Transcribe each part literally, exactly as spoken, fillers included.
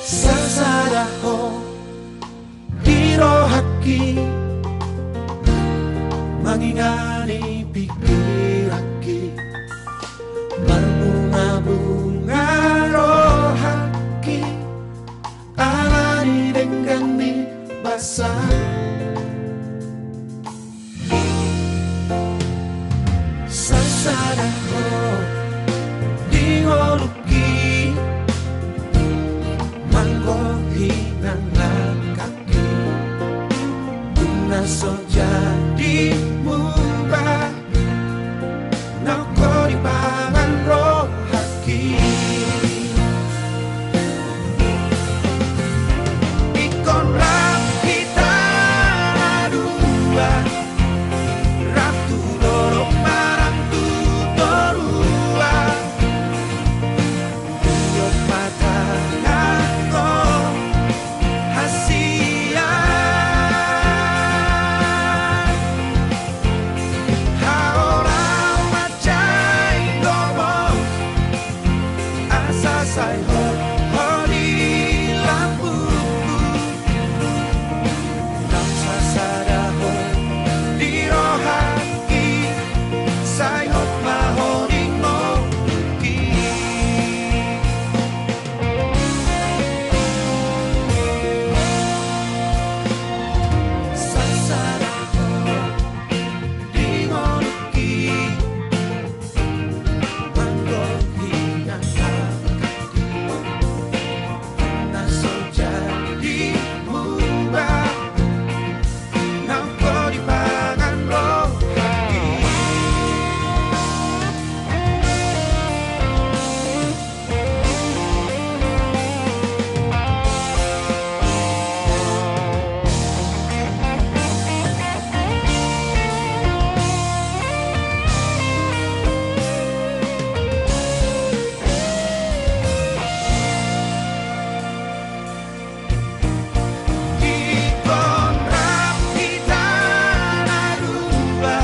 Sasada ho di rohangki, mangingani pingkiranki, marbungabunga rohangki, alani denggan ni basa. Sasada ho di ngolungki, manggohi nang langkangki, dung na so jadi muba, naung ho dipangan rohangki. Ingkon rap hita na dua, rap tu dolok manang tu toruan. Iot ma tanganhon hasian, haola ma jai gomos, asa sai hot ho di lambungku. Nang sasada ho di rohangki, sai hot ma ho di ngolungki. Sasada ho di ngolungki, manggohi nang langkangki, na so jadi muba, naung ho dipangan rohangki. Ingkon rap hita na dua,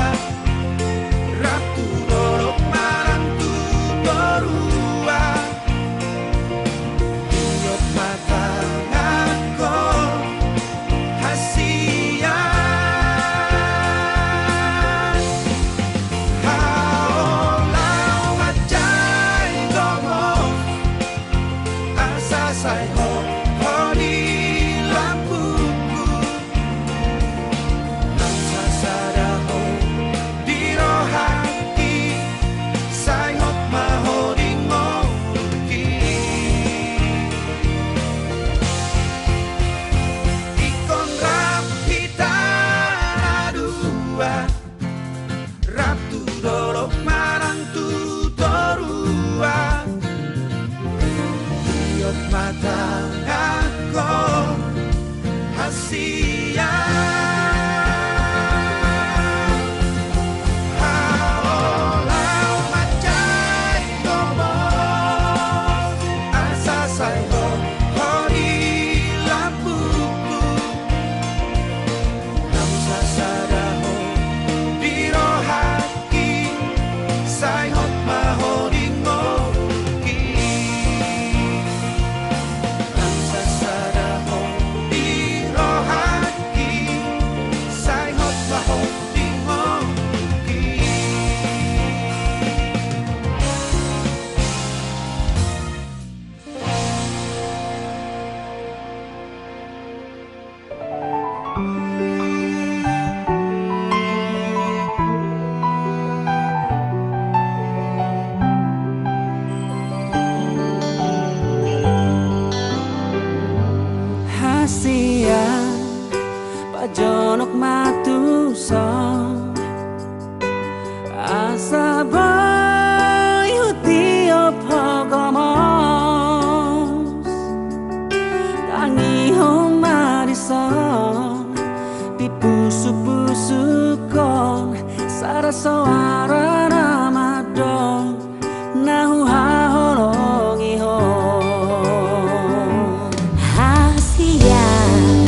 rap tu dolok manang tu toruan. Iot ma tanganhon hasian, haola ma jai gomos, asa sai hot ho di lambungku. Nang sasada ho di rohangki, sai hot ma ho di ngolungki. Ingkon rap hita na dua, rap tu dolok manang tu toruan. Iot ma tanganhon hasian, haola ma jai gomos, asa sai hot ho di lambungku. Nang sasada ho di rohangki, sai hot ma ho di ngolungki. Nang sasada ho di rohangki, sai hot ma ho di ngolungki. Hasian, pajonok ma tuson, asa boi hutiop ho gomos. Tangihon ma dison, pipusukpusukkon, sada soara na mandok na huhaholongihon. Hasian,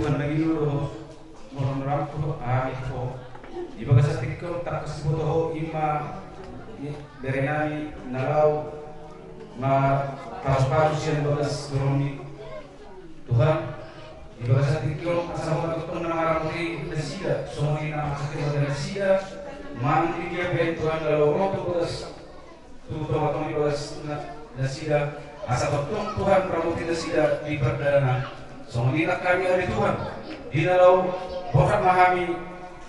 Tuhan, na gilo do molo nurang tu hami tu Ho. Di bagasan tingki on tangkas diboto Ho, i ma bere nami na laho marpasupasu sian bagas joroMi. Tuhan, di bagasan tingki on asa Ho ma tongtong na mangaramoti nasida, songon i na mangasahon nasida, manang di dia pe Tuhan na laho ro tu bagas tu tongatonga ni bagas na, nasida, asa tongtong Tuhan ramoti nasida di pardalanan. Songon i nang hami ale Tuhan, di na laho borhat ma hami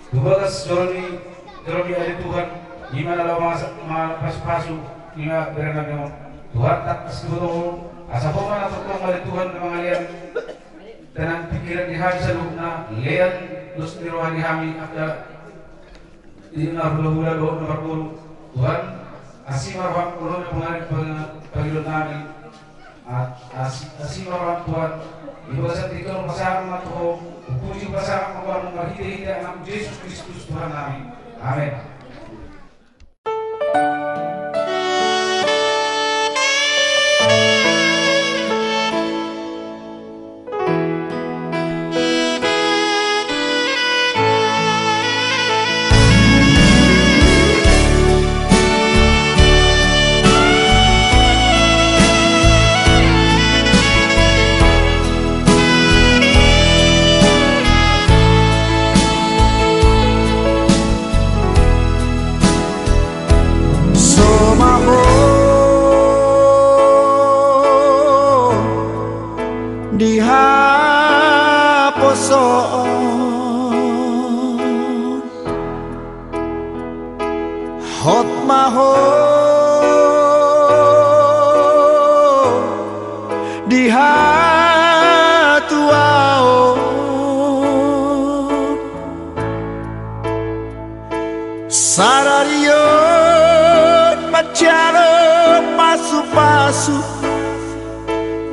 tu bagas joroMi, joroMi ale Tuhan, i ma na laho mangasa-, ma-, pasupasu, i ma bere nami on. Tuhan, tangkas diboto Ho, asa Ho ma na tongtong ale Tuhan na mangalean tangan pikiran ni hami saluhutna, lean dos ni roha ni hami angka di na hulahula dohot na marboru. Tuhan, asi ma rohaM, olo na pangari pang-, pangidoan nami. A-, asi, asi ma rohaM Tuhan. Di bagasan tingki on pasahat ma tu Ho, hupuji pasahat ma Ho marhitehite AnakMu Jesus Kristus Tuhan nami. Amen. So ma Ho di haposoon, hot ma Ho di hatuaon. Sadari on manjalo pasupasu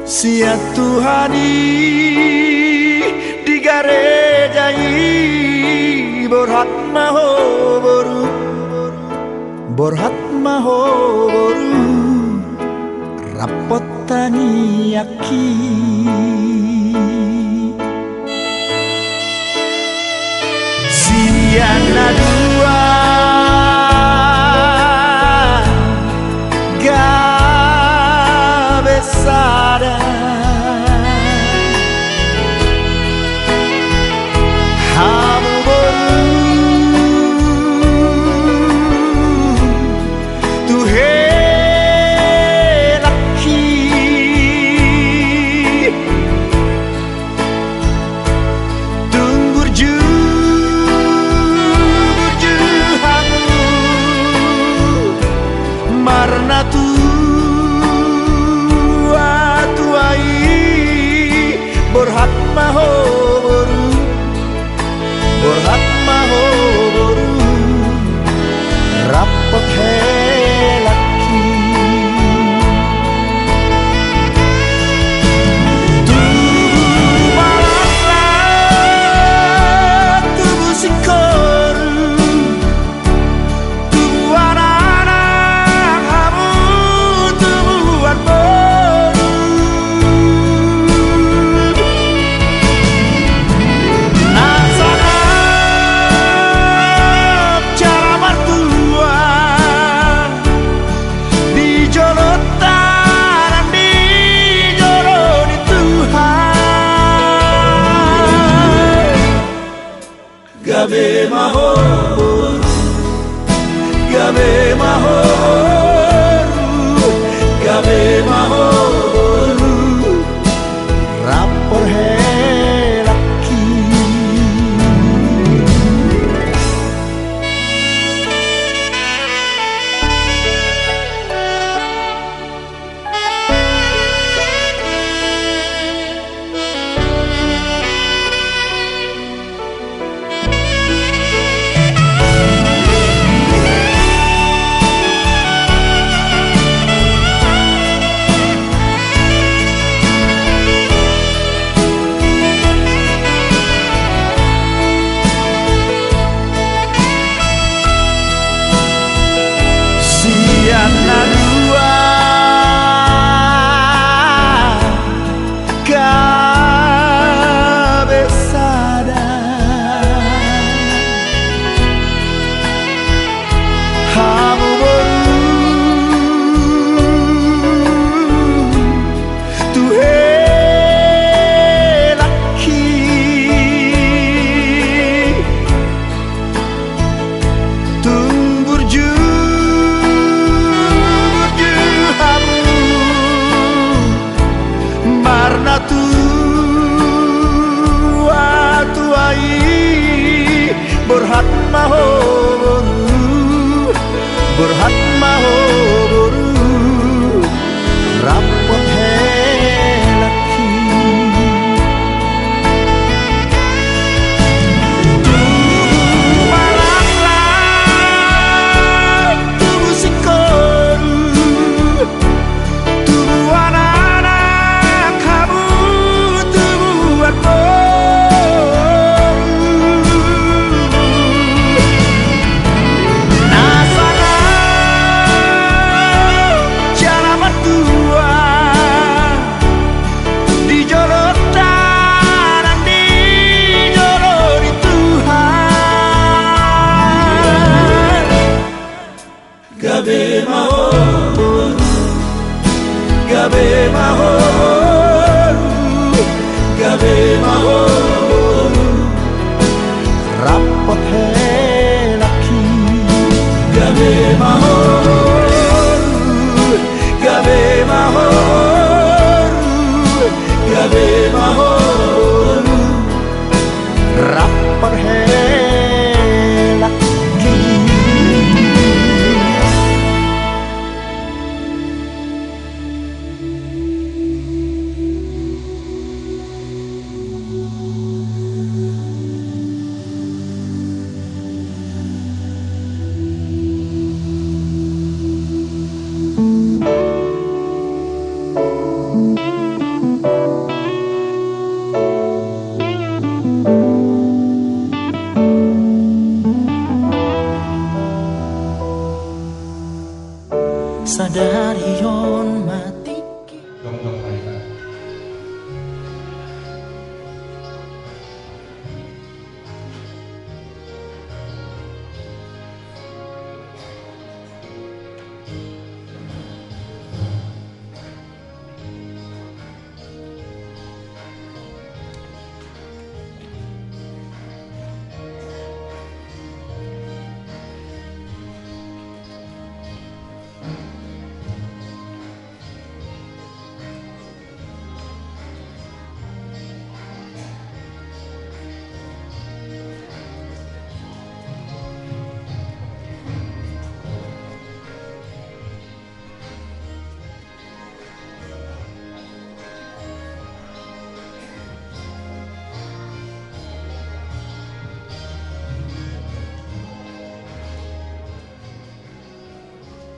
sian Tuhan i di gareja i. Borhat ma Ho boru, borhat ma Ho boru, rap hot tangiangki. Sian na dua gabe sada. Hamu boru tu helangki. Tung burju, burju hamu marnatua-tua i. Borhat ma Ho boru, borhat ma Ho boru, rap hot helangki. Tubu ma laklak, tubu singkoru, tubuan anak hamu, tubuan boru. Na sangap jala martua di jolo tanan, di jolo ni Tuhan. Gabe ma Ho boru, gabe ma Ho boru, gabe ma Ho boru, rap hot helangki. Ari on ma tingki. Jongjong ma hita.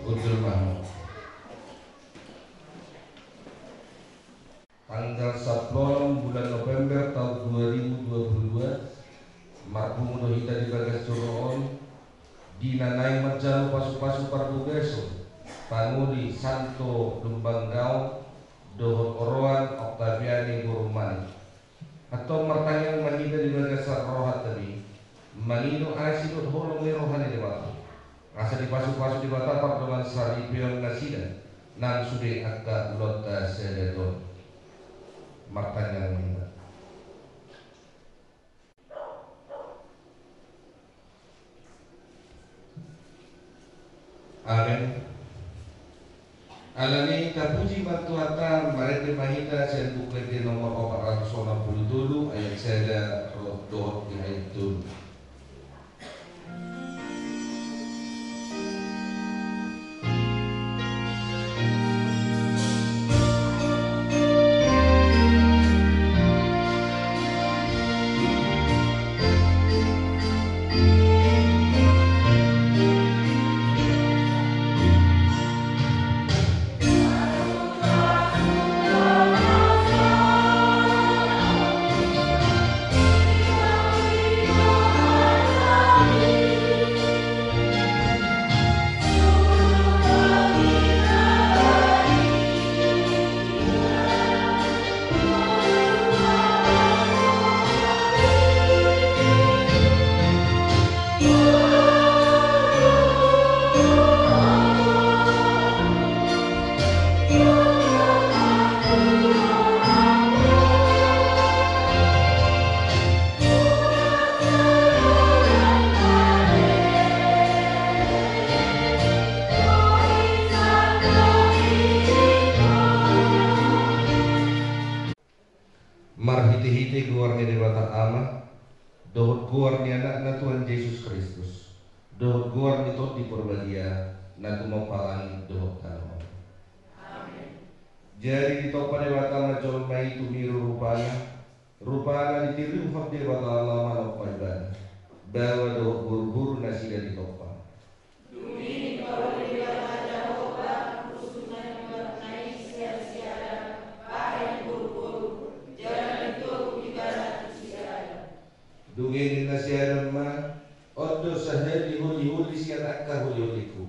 Ujur mamu. Tanggal sampulu onom bulan November taon dua ribu dua puluh dua, marpungu do hita di bagas joro on, di na naeng manjalo pasupasu parbagason pangoli Santo Lumban Gaol dohot oroan Oktaviani boru Manik. Antong martangiang ma hita di bagasan rohanta be, mangido asi dohot holong ni roha ni Debata, asa dipasupasu Debata pardongan saripeon nasida nang sude angka ulaonta sadari on. Martangiang ma hita. Amen. Alani i tapuji ma Tuhanta, marende ma hita sian Buku Ende nomor opat ratus onom pulu tolu, ayat sada dohot di ayat tolu. Marhitehite goar ni Debata Ama, dohot goar ni Anakna Tuhan Jesus Kristus, dohot goar ni Tondi Porbadia, na tumompa langit dohot tano on. Amen. Jadi ditompa Debata ma jolma i tumiru rupana, rupana ditiruhon Debata laho manompa ibana. Baoa dohot boruboru nasida ditompa. Dung i dipauli Debata Jahowa husum na niubatna i sian si Adam, bahen boruboru, jala ditogu ibana tu si Adam. Dung i ninna si Adam ma, on do sahali holiholia sian angka holiholingku.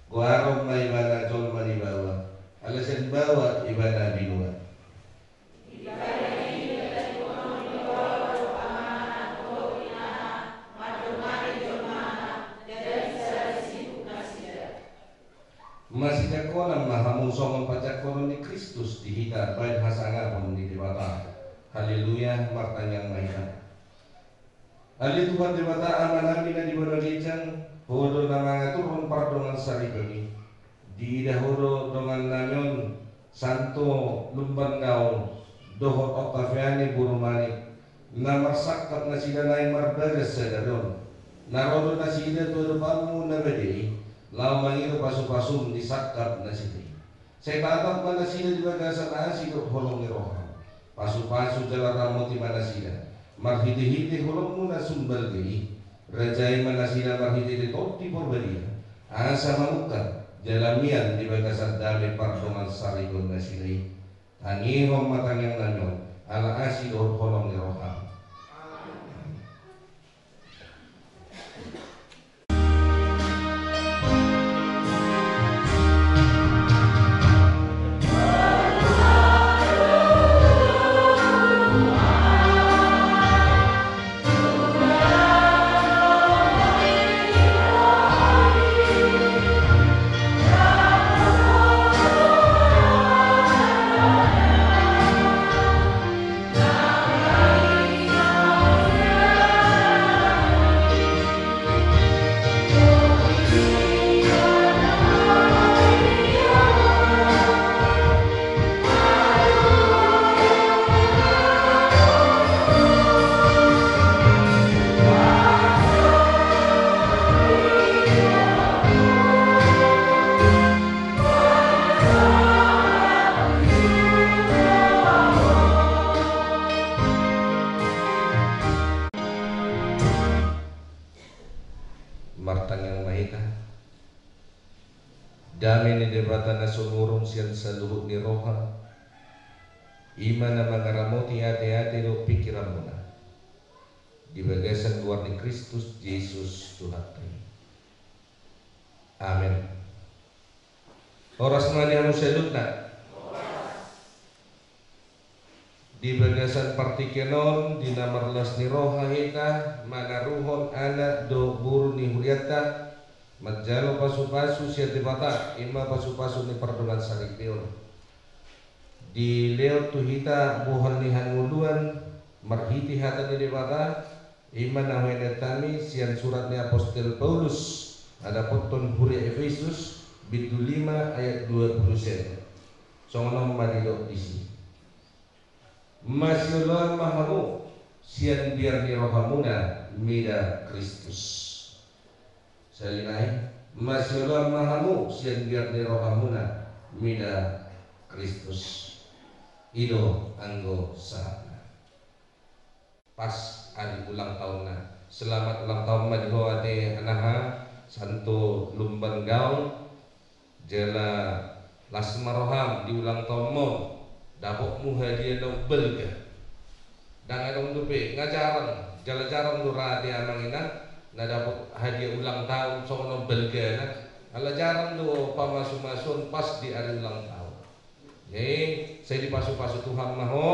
Goaron ma ibana jolma ni baoa, ala sian baoa ibana binoan. Masijangkonan ma hamu songon panjangkonon ni Kristus di hita bahen hasangapon ni Debata. Haleluya, martangiang ma hita. Ale Tuhan Debata Amanami na di banua ginjang, Ho do na mangaturhon pardongan saripeon i. Diida Ho do dongannami on, Santo Lumban Gaol dohot Oktaviani boru Manik, na marsangkap nasida naeng marbagas sadari on. Na ro do nasida tu adopanMu na badia i, laho mangido pasupasuM di sangkap nasida i. Sai tatap ma nasida di bagasan asi dohot holong ni rohaM. Pasupasu jala ramoti ma nasida marhitehite holongMu na sumbalga i. Rajai ma nasida marhitehite Tondi Porbadia, asa mamungka jala mian di bagasan dame pardongan saripeon nasida i. Tangihon ma tangiangnami on, ala asi dohot holong ni rohaM. Amen. na sumurung sian saluhut ni roha, i ma na mangaramoti ateate dohot pingkiranmuna, di bagasan goar ni Kristus Jesus Tuhanta i. Amen. Horas ma di hamu saluhutna. Di bagasan partingkian on, di na marlas ni roha hita manaruhon anak dohot boru ni hurianta, manjalo pasupasu sian Debata, i ma pasupasu ni pardongansaripeon. Dilehon tu hita bohal ni hangoluan marhite hata ni Debata, i ma na huendehon hami sian surat ni apostel Paulus na dapothon huria Efesus, bindu lima ayat dua pulu sada. Songon on ma didok disi: Masioloan ma hamu sian biar ni rohamuna mida Kristus. Sahali nai: Masioloan ma hamu sian biar ni rohamuna mida Kristus. I do anggo sahatna. Pas ari ulang tahunna. Selamat ulang tahun ma di ho ate anaha, Santo Lumban Gaol. Jala las ma roham di ulang tahunmon, dapotmu hadiah na balga. Ndang adong dope, nga jarang, jala jarang do ra ate amang inang na dapot hadiah ulang tahun songon on balgana. Ala jarang do pamasumasuon pas di ari ulang tahun. Jadi sai dipasupasu Tuhan ma ho,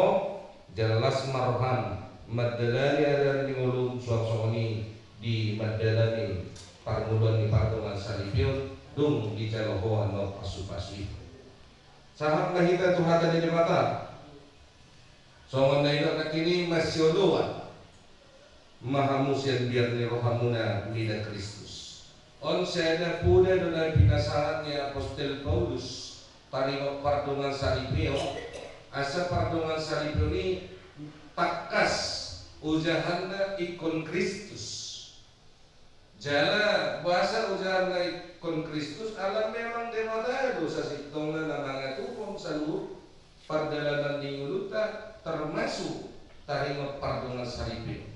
jala las ma roham mandalani ariari ni ngolum suang songon i di mandalani parngoluan ni pardongansaripeon, dung dijalo ho annon pasupasu i. Sahat ma hita tu hata ni Debata. Songon na nidok nangkin i, masioloan ma hamu sian biar ni rohamuna mida Kristus. On sada poda do na pinasahat ni apostel Paulus taringot pardongansaripeon, asa pardongansaripeon i tangkas ojahanna ingkon Kristus. Jala boasa ojahanna ingkon Kristus? Ala memang Debata do sasintongna na mangaturhon saluhut pardalanan ni ngolunta, termasuk taringot pardongansaripeon.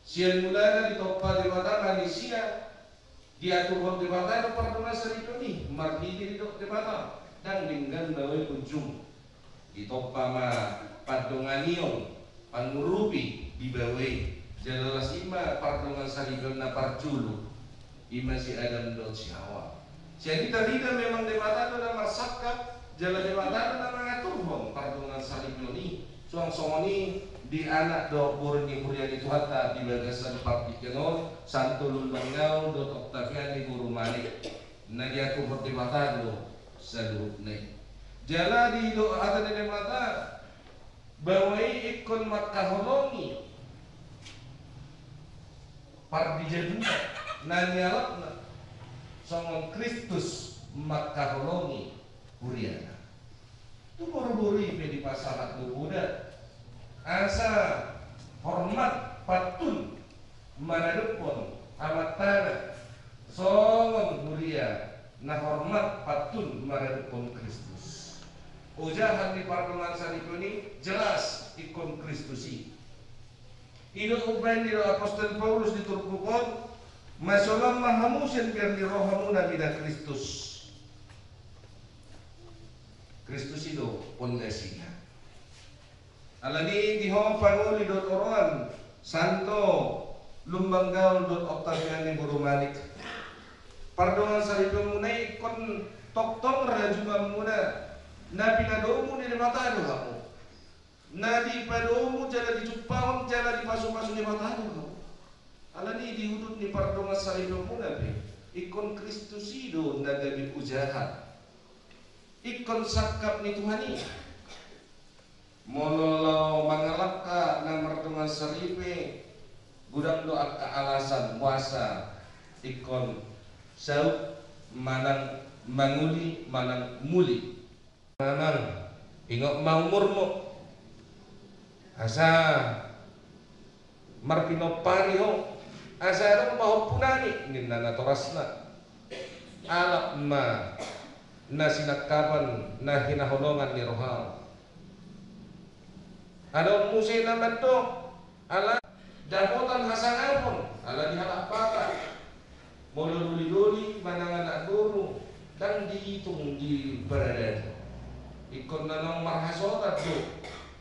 Sian mulana ditompa Debata manisia, diaturhon Debata do pardongansaripeon i, marhite didok Debata, ndang denggan bawoi punjung. Ditompa ma pandonganion, pangurupi di bawoi, jala las i ma pardongansaripeon na parjolo, i ma si Adam dohot si Hawa. Jadi tarida memang Debata do na marsangkap, jala Debata do na mangaturhon pardongansaripeon i. Suang songon i di anak dohot boru ni huria ni Tuhanta di bagasan partingkian on, Santo Lumban Gaol dohot Octaviani boru Malik. Na diaturhon Debata do saluhutna i. Jala didok hata ni Debata, bawoi ingkon mangkaholongi pardijaduna na nialapna, songon Kristus mangkaholongi huriana. Tu boruboru i pe dipasahat do poda asa hormat pantun manadophon amantana songon huria na hormat pantun manadophon Kristus. Ojahan ni pardongansaripeon i jelas ingkon Kristus i. I do umbahen nidok apostel Paulus di turpuk on, masioloan ma hamu sian biar ni rohamuna mida Kristus. Kristus i do pondasina. Alani i di ho pangoli dohot oroan, Santo Lumban Gaol dohot Octaviani boru Malik, pardongansaripeonmuna i ingkon tongtong rajunganmuna, na pinadomu ni Debata do hamu. Na dipadomu jala dijumpahon jala dipasupasu Debata do hamu. Alani i di udut ni pardongansaripeonmuna pe, ingkon Kristus i do na gabe ojahan. Ingkon sangkap ni Tuhan i. Molo laho mangalangka na mardongansaripe, godang do angka alasan boasa ingkon saut manang manguli manang muli. Manang ingot ma umurmu, asa marpinompari ho, asa adong pahompu nami, ninna natorasna. Alap ma na sinangkapan na hinaholongan ni roham. Adong muse na mandok, ala dapotan hasangapon ala di halak Batak. Molo dolidoli manang anak boru, Ndang diitung di paradaton. Ingkon na naung marhasohotan do.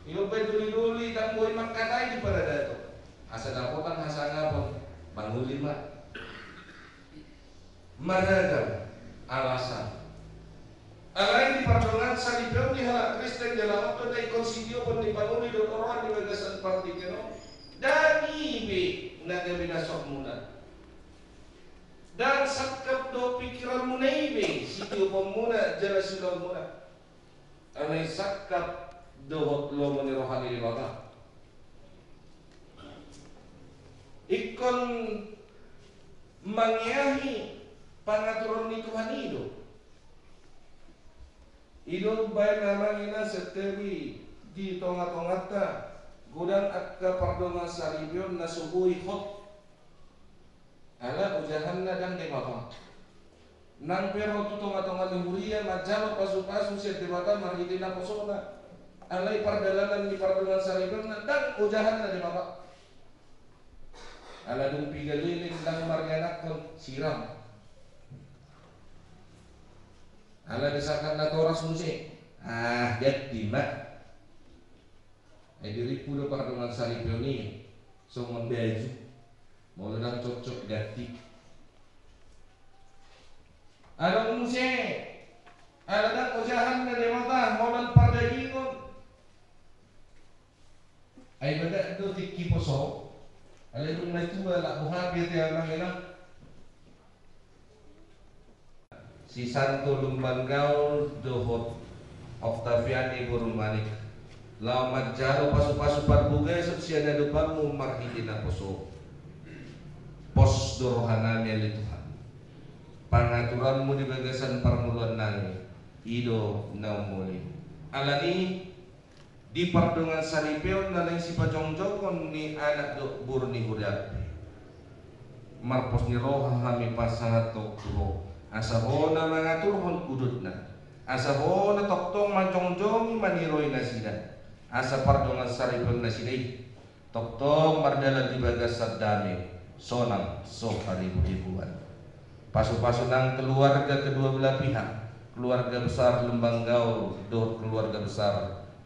Ido pe doli-doli ndang boi mangkatai di paradaton. Asa dapotan hasangapon, mangoli ma. Marragam alasan. Alai di pardongansaripeon ni halak Kristen jala on do na ingkon sitiopon ni pangoli dohot roha di bagasan partingkian on. Ndang i be na gabe na sokmuna. Ndang sangkap dohot pingkiranmuna i be sitioponmuna jala siulaonmuna. Alai sangkap dohot lomo ni roha ni Debata. Ingkon mangeahi pangaturan ni Tuhan i do. I do umbaen amang inang santabi di tonga-tonganta, godang angka pardongansaripeon na so boi hot. Ala ojahanna ndang Debata. Nang pe ro tu tonga-tonga ni huria manjalo pasu-pasu sian Debata marhite naposona. Alai pardalanan ni pardongansaripeonna ndang ojahanna Debata. Ala dung piga leleng ndang marianakhon, siram. Ala desakan natoras muse, ah, ganti ma. Ai dirimpu do pardongansaripeon i songon baju. Molo ndang cocok, ganti. Adong muse, ala ndang ojahanna Debata holan pardagingon. Ai badak do tingki poso. Alai dung natua lak boha be te amang inang. Si Santo Lumban Gaul dohot Oktaviani boru Manik, laho manjalo pasu-pasu parbagason sian adopanmu marhite naposo. Pos do rohanami ale Tuhan. Pangaturanmu di bagasan parngoluannami, i do na ummolim. Alani di pardongansaripeon na naeng sipajongjongon ni anak dohot boru ni huriaon pe, marpos ni roha hami pasahathon tu Ho, asa Ho na mangaturhon udutna, asa Ho na tongtong manjongjongi maniroi nasida, asa pardongansaripeon nasida i tongtong mardalan di bagasan dame, sonang so haribu-ribuan. Pasu-pasu nang keluarga kedua belah pihak, keluarga besar Lumban Gaul dohot keluarga besar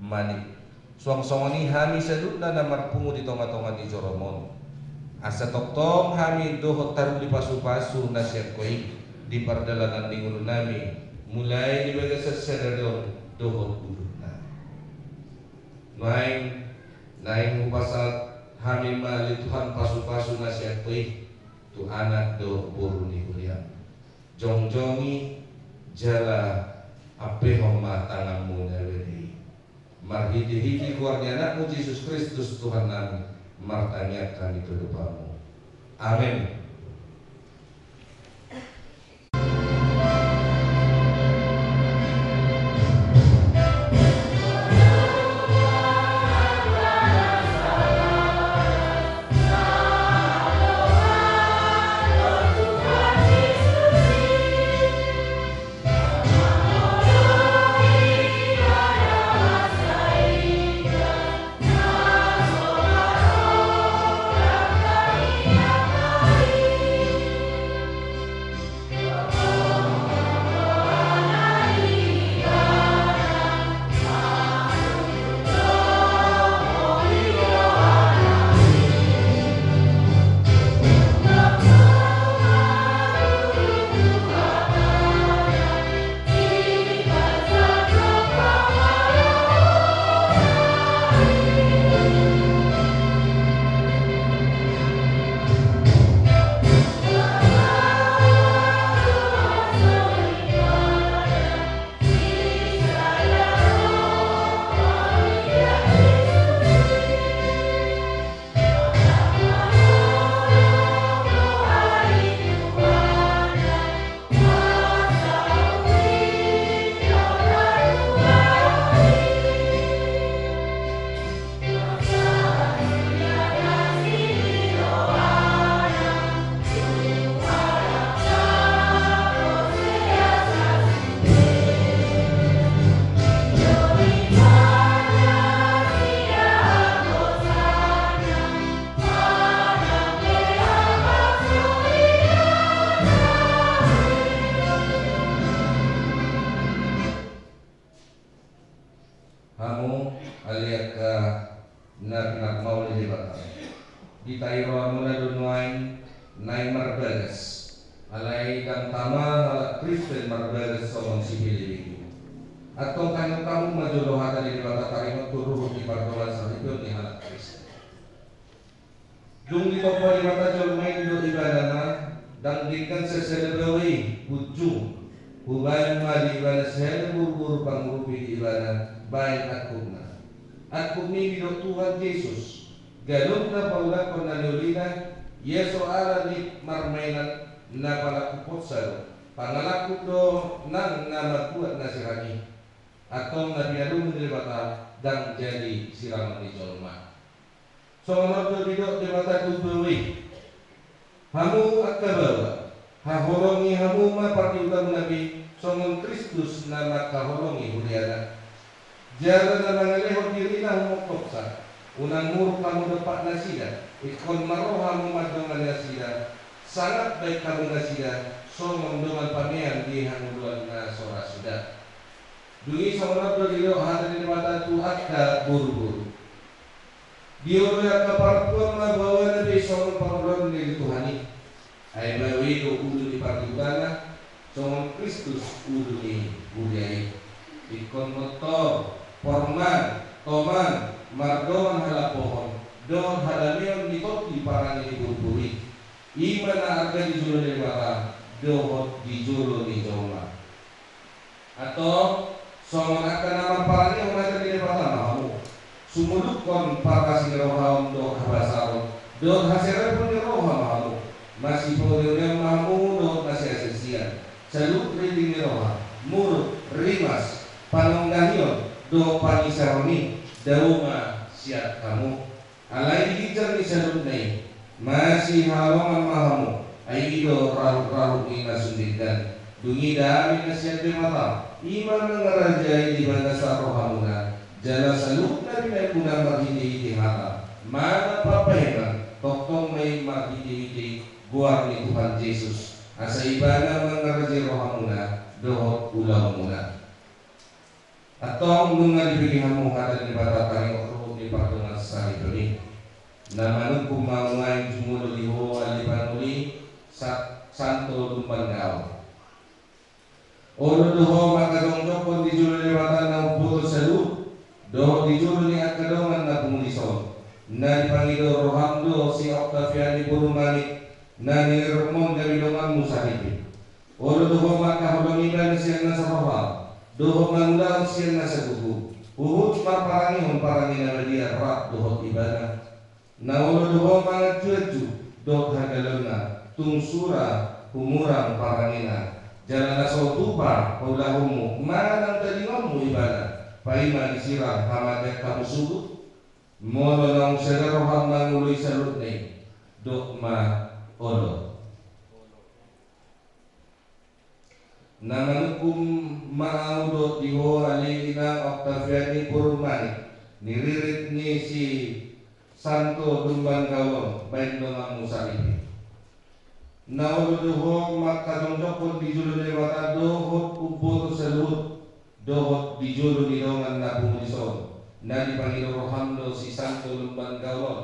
Manik. Suang songon i hami saluhutna na marpungu di tonga-tonga ni joro-Mu on. Asa tongtong hami dohot taruli pasu-pasu na sian Ho i di pardalanan ni ngolunami, mulai di bagasan sadari on dohot udutna. Naeng, naeng hupasahat hami ma ale Tuhan pasu-pasu na sian Ho i tu anak dohot boru ni huriaM. Jongjongi jala ampehon ma tanganMu na bere i. Marhite-hite goar ni AnakMu Jesus Kristus Tuhannami, martangiang hami tu adopanMu. Amen. Hamu ale angka na pinarmauli Debata, ditahi rohamuna do nuaeng naeng marbagas. Alai ndang tama halak Kristen marbagas songon sipelebegu. Antong taringot hamu ma jolo hata ni Debata taringot tu ruhut ni pardongan saripeon ni halak Kristen. Dung ditompa Debata jolma i, didok Ibana ma, ndang denggan sasada baoa i, punjung, hubaen ma di ibana sada boru-boru pangurupi di ibana baen angkupna. Angkup ni i didok Tuhan Jesus, galung na paulakhon na niulina, ia so ala ni marmainan na pangalakhupon sa do, pangalakhupon do nang na mambuat na sirang i. Antong na pinadomu ni Debata ndang jadi sirangon ni jolma. Songon on do didok Debata tu baoa i. Hamu angka baoa, haholongi hamu ma pardiutamuna be songon Kristus na mangkaholongi huriana. Jala na mangalehon dirina humongkopsa, unang muruk hamu dompak nasida, ingkon marroha hamu mandongani nasida, sangap baen hamu nasida songon dongan pamean di hangoluan na so ra suda. Dung i songon on do didok hata ni Debata tu angka boru-boru. Dioloi angka parompuan ma baoana be songon paroloi ni Tuhan i. Ai baoa i do ulu ni pardiutana, songon Kristus ulu ni huria i. Ingkon gontor, porman, toman, mardongan halambohon dohot hadameon ni tondi parange ni boru-boru i. I ma na arga di jolo ni Debata dohot di jolo ni jolma. Antong, songon angka na marparangehon hata ni Debata ma hamu. Sumulukhon parasi ni roha on dohot habasaron dohot haserepon ni roha ma hamu. Masipauri-urion ma hamu dohot masiasisian. Saluhut rinting ni roha, muruk, rimas, panonggahion dohot pangisaron i dao ma sian hamu. Alai di ginjang ni saluhutna i, masihaholongan ma hamu, ai i do rahut-rahut ni na sun denggan. Dung i dame na sian Debata, i ma mangarajai di bagasan rohamuna, jala saluhut na binaenmuna marhite-hite hata manang pambahenan, tongtong ma i marhite-hite goar ni Tuhan Jesus, asa Ibana mangarajai rohamuna dohot ulaonmuna. Antong nunga dibege hamu hata ni Debata taringot ruhut ni pardongan saripeon i. Na manungkun ma nuaeng jumolo di ho ale panuli, Sa-, Santo Lumban Gaol. Olo do ho mangkajongjonghon di jolo ni Debata na umboto saluhut, dohot di jolo ni angka dongan na pungu dison. Na dipangido roham do si Oktaviani boru Manik, na niriritmon gabe donganmu saripe. Olo do ho mangkaholongi ibana sian nasa roha, dohot mangulahon sian nasa gogo, huhut marparangehon parange na badia rap dohot ibana. Na olo do ho manganju-anju dohot hagaleonna, tung sura humurang parangena, jala na so tupa paulahonmu manang tadingonmu ibana, paima disirang hamatean hamu suhut. Molo naung sada roham mangoloi saluhutna i, dok ma olo. Na manungkun ma ahu dohot di ho ale inang Oktaviani boru Manik, niririt ni si Santo Lumban Gaol on, baen donganmu saripe. Na olo do ho mangkajongjonghon di jolo ni Debata dohot umboto saluhut, dohot di jolo ni dongan na pungu dison, na dipangido roham do si Santo Lumban Gaol on,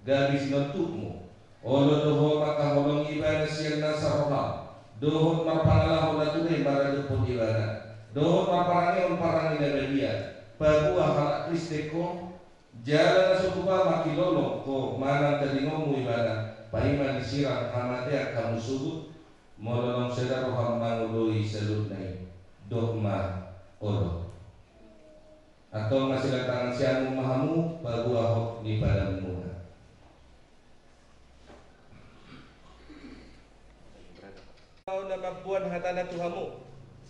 gabe sinondukmu. Olo do ho mangkaholongi ibana sian nasa roham, dohot marpangalaho na ture maradophon ibana, dohot marparangehon parange na badia, paboa halak Kristen ho, jala na so tupa mangkilolong ho manang tadingonmu ibana, paima disirang hamatean hamu suhut. Molo naung sada roham mangoloi saluhutna i, dok ma olo. Antong masilang tangan siamun ma hamu, paboa hot ni padanmuna. Ahu na mamboan hatana tu hamu,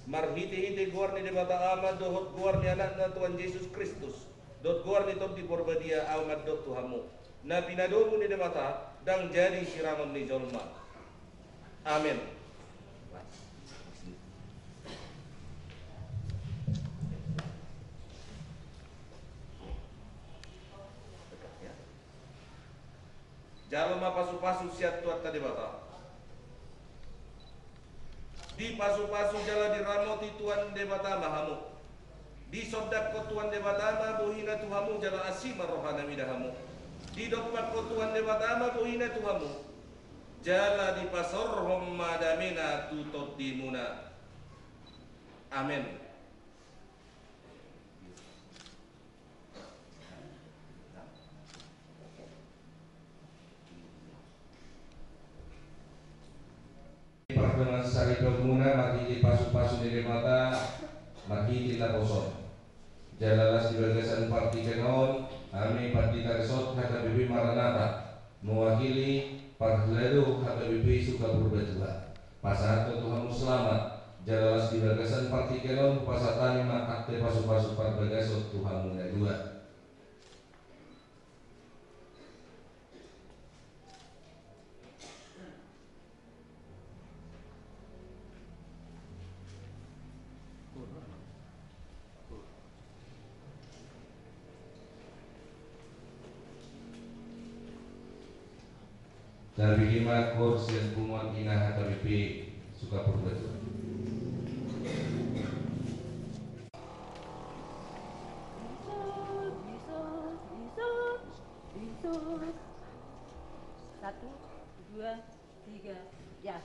marhite-hite goar ni Debata Ama dohot goar ni Anakna Tuhan Jesus Kristus, dohot goar ni Tondi Porbadia, ahu mandok tu hamu, na pinadomu ni Debata ndang jadi sirangon ni jolma. Amen. Jalo ma pasu-pasu sian Tuhanta Debata. Dipasu-pasu jala diramoti Tuhan Debata ma hamu. Disondangkon Tuhan Debata ma bohina tu hamu jala asi ma rohana mida hamu. Didompakkon Tuhan Debata ma bohina tu hamu jala dipasaorhon ma damena tu tondimuna. Amen. Pardongansaripeonmuna marhite pasupasu ni Debata, marhite naposo on. Jala las di bagasan partingkian on, hami Pandita Resort H K B P Maranatha, mewakili parhalado H K B P Sukapurba Tua, pasahathon tu hamu selamat. Jala las di bagasan partingkian on, hupasahat hami ma ate pasupasu parbagason tu hamu na dua. Tabi hima kor sian punguan ina H K B P Sukapurba Tua. Satu, dua, tiga, ya.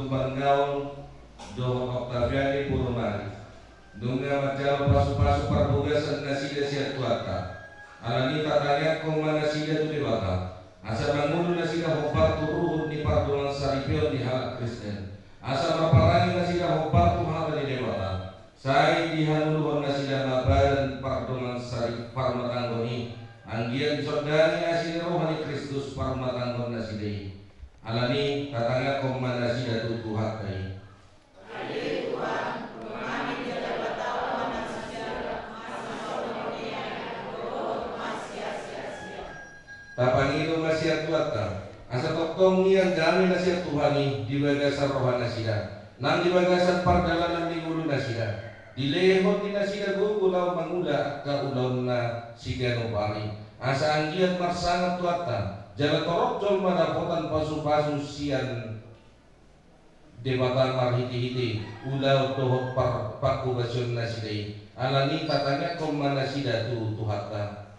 Tumpangaol dohot Oktaviani Purmari. Nunga manjalo pasupasu parbogasan nasida sian Tuhanta. Alani i tatangiangkon ma nasida tu Debata, asa mangolu nasida hombar tu ruhut ni pardongansaripeon ni halak Kristen, asa marparange nasida hombar tu hata ni Debata. Sai dihangoluhon nasida ma badan pardongansari parrumatanggaon i, anggiat disondani asi ni roha ni Kristus parrumatanggaon nasida i. Alani i tatangiangkon ma nasida tu Tuhanta i. Ale Tuhan, dongangi jala patau ma nasida, asa songon i dohot masiasiasia. Tapangido ma sian Tuhanta, asa tongtong ianggo dame na sian Tuhan i di bagasan roha nasida, nang di bagasan pardalanan ni ngolu nasida. Dilehon di nasida gogo laho mangula angka ulaonna siganup ari, asa anggiat marsangap Tuhanta, jala torop jolma dapotan pasupasu sian Debata marhitehite ulaon dohot par-, panghobasion nasida i. Alani i tatangiangkon ma nasida tu Tuhanta.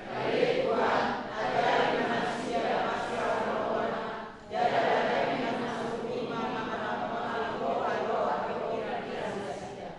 Ale Tuhan, ajari ma nasida marsahali rohana, jala dame na sumurung i ma na mangalangka halomoan dohot pikiran ni nasida.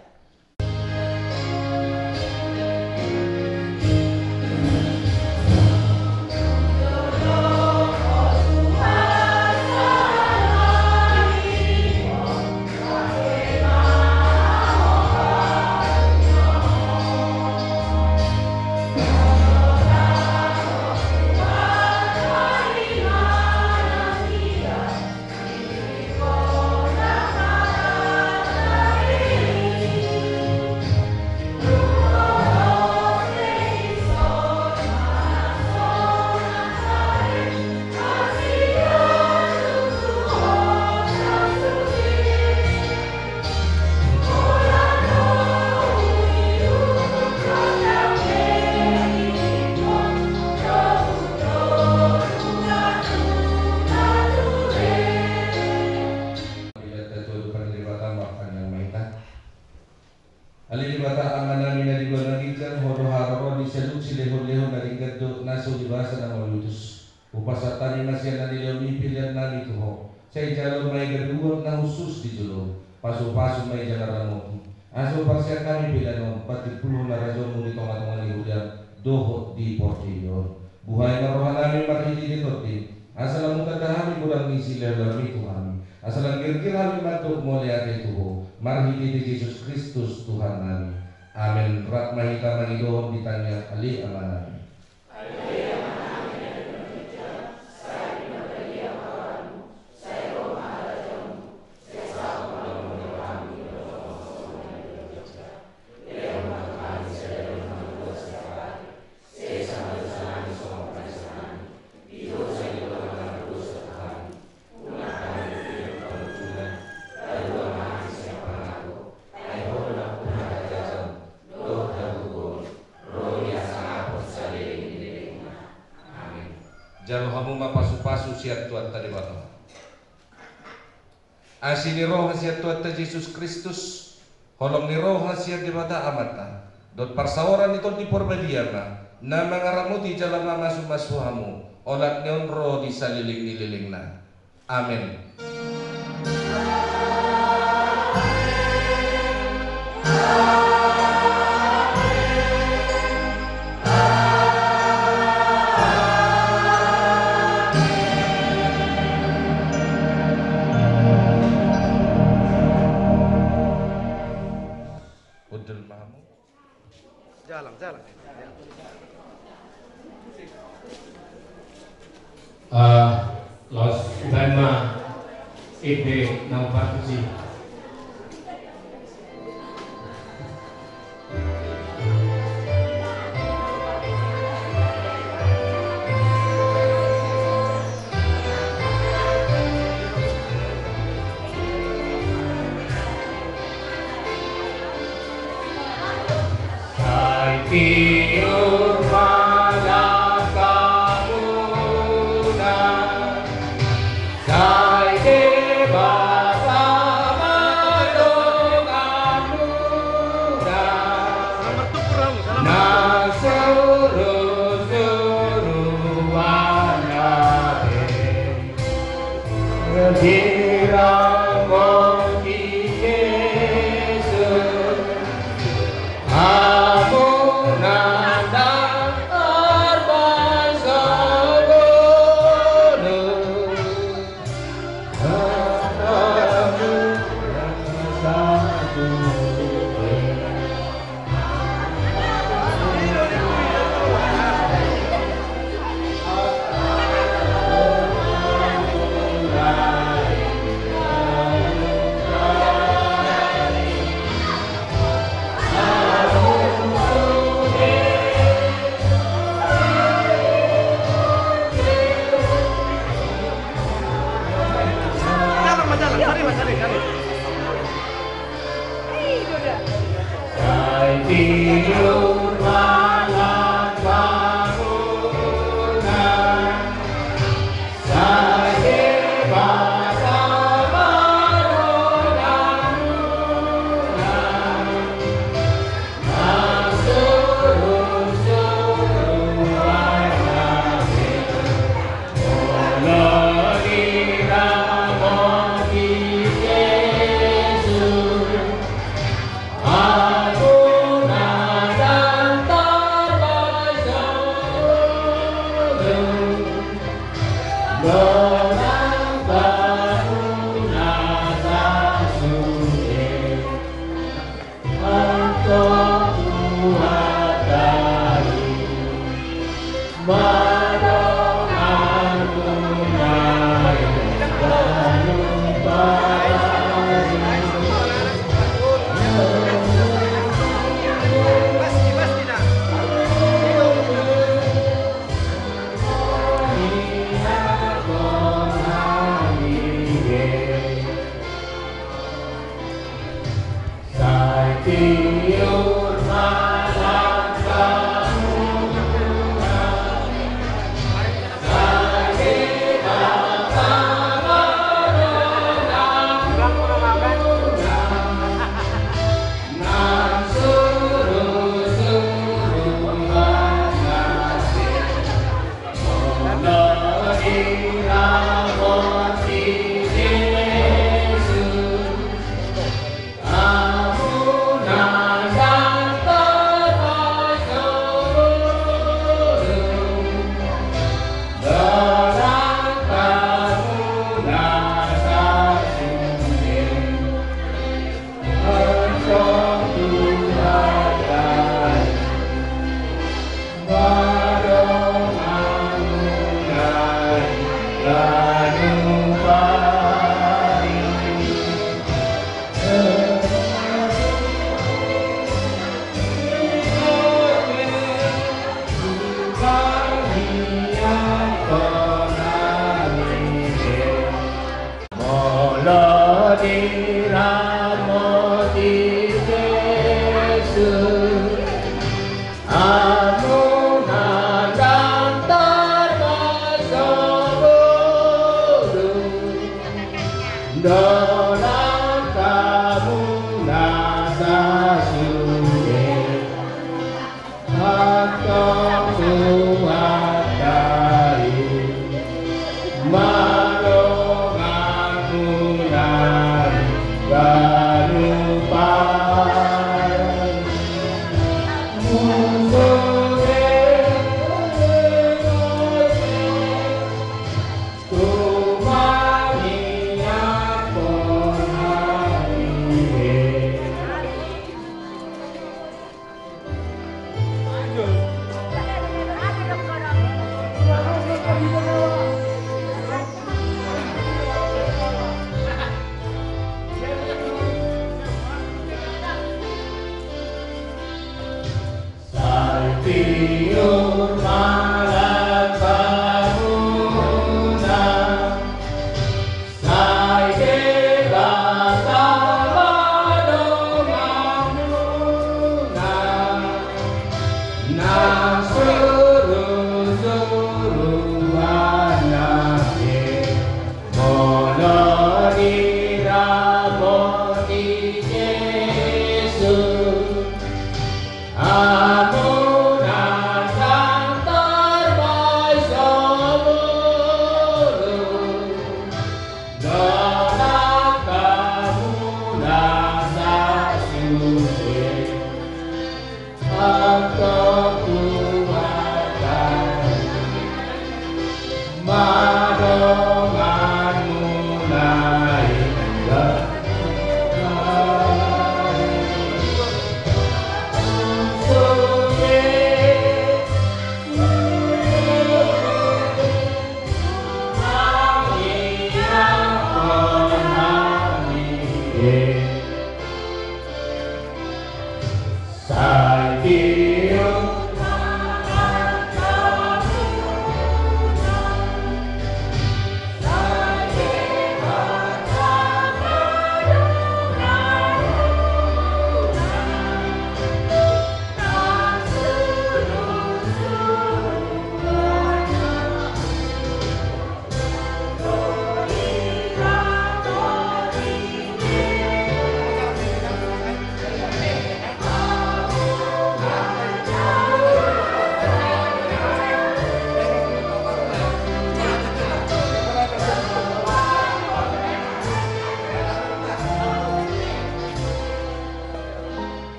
Ale Debata Amanami na di banua ginjang, Ho do haroro ni saluhut silehonlehon, na denggan do na so dibasa na malutus. Hupasahat hami ma sian na nilehonMi pelean nami tu Ho. Sai jalo ma i gabe uap na hushus di joloM. Pasupasu ma i jala ramoti, asa huparsian hami pelean on patimbulhon harajaonMu di tongatonga ni huriaM dohot di portibi on. Buhai ma rohanami marhitehite TondiM, asa lam hutanda hami godang ni silehonlehonMi tu hami, asa lam girgir hami mandok mauliate tu Ho, marhitehite Jesus Kristus Tuhannami. Amen. Rap ma hita mangidohon di tangiang Ale Amanami. Jalo hamu ma pasupasu sian Tuhanta Debata. Asi ni roha sian Tuhanta Jesus Kristus, holong ni roha sian Debata Amanta, dohot parsaoran ni Tondi Parbadia ma na mangaramoti jala mamasumasu hamu, olat ni on ro di saleleng ni lelengna. Amen. Hundul ma hamu. Jalang, jalang. Ah, laos baen ma ende na umpat tusi. Sai tiur ma langkamuna, sai Debata ma donganmuna, na surusuruan na be. Di ronggo Molo diramoti Jesus, hamu na ndang tarbaso boru, dolan hamu na sasude. Antong Tuhanta i, mandongani hami.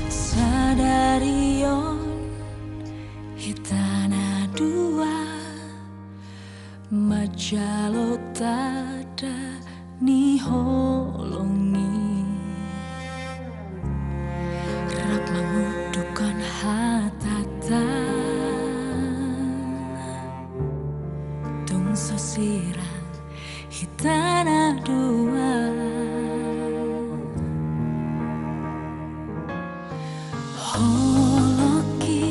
Sadari on hita na dua manjalo tanda ni holong i, rap mangundukhon hatanta. Tung so sirang hita na dua. Holongki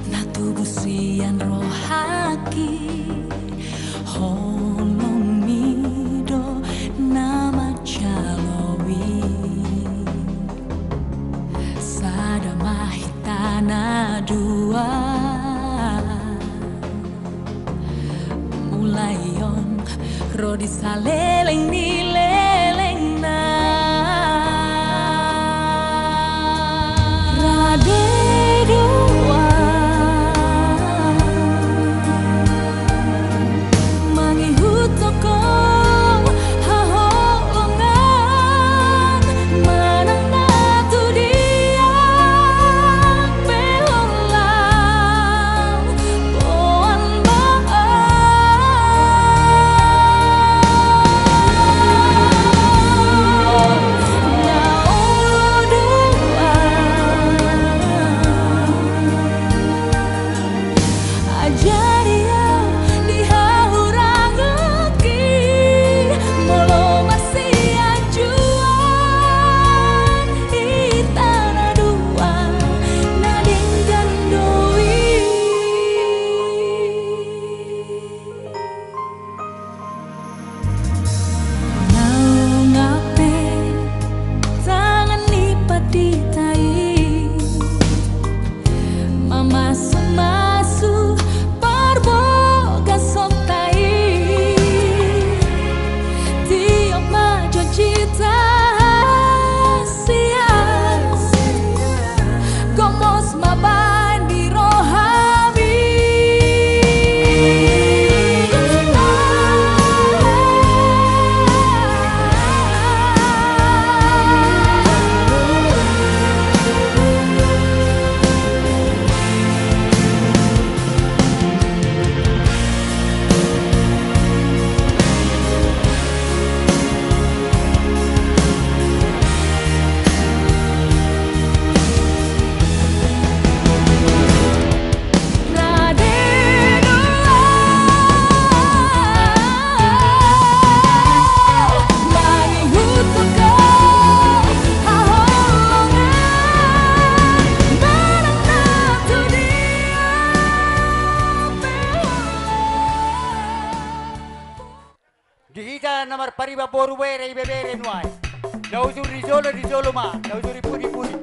na tubu sian rohangki, holongmi do na manjalo i. Sada ma hita na dua. Mulai on ro di saleleng ni lelengna. Rade dua mangihuthon haholongan manang na tu dia pe holan. Ajari au di hahurangonki, molo marsianjuan hita na dua na denggan do i. Naung hape tangan ni pandita i mamasumasu parbagason ta i. Tiop ma janjita sian gomos ma baen di rohami. Di hita na marpariban boru, bere, ibebere nuaeng. Na hujur di jolo, di jolo ma, na hujur di pudi, pudi.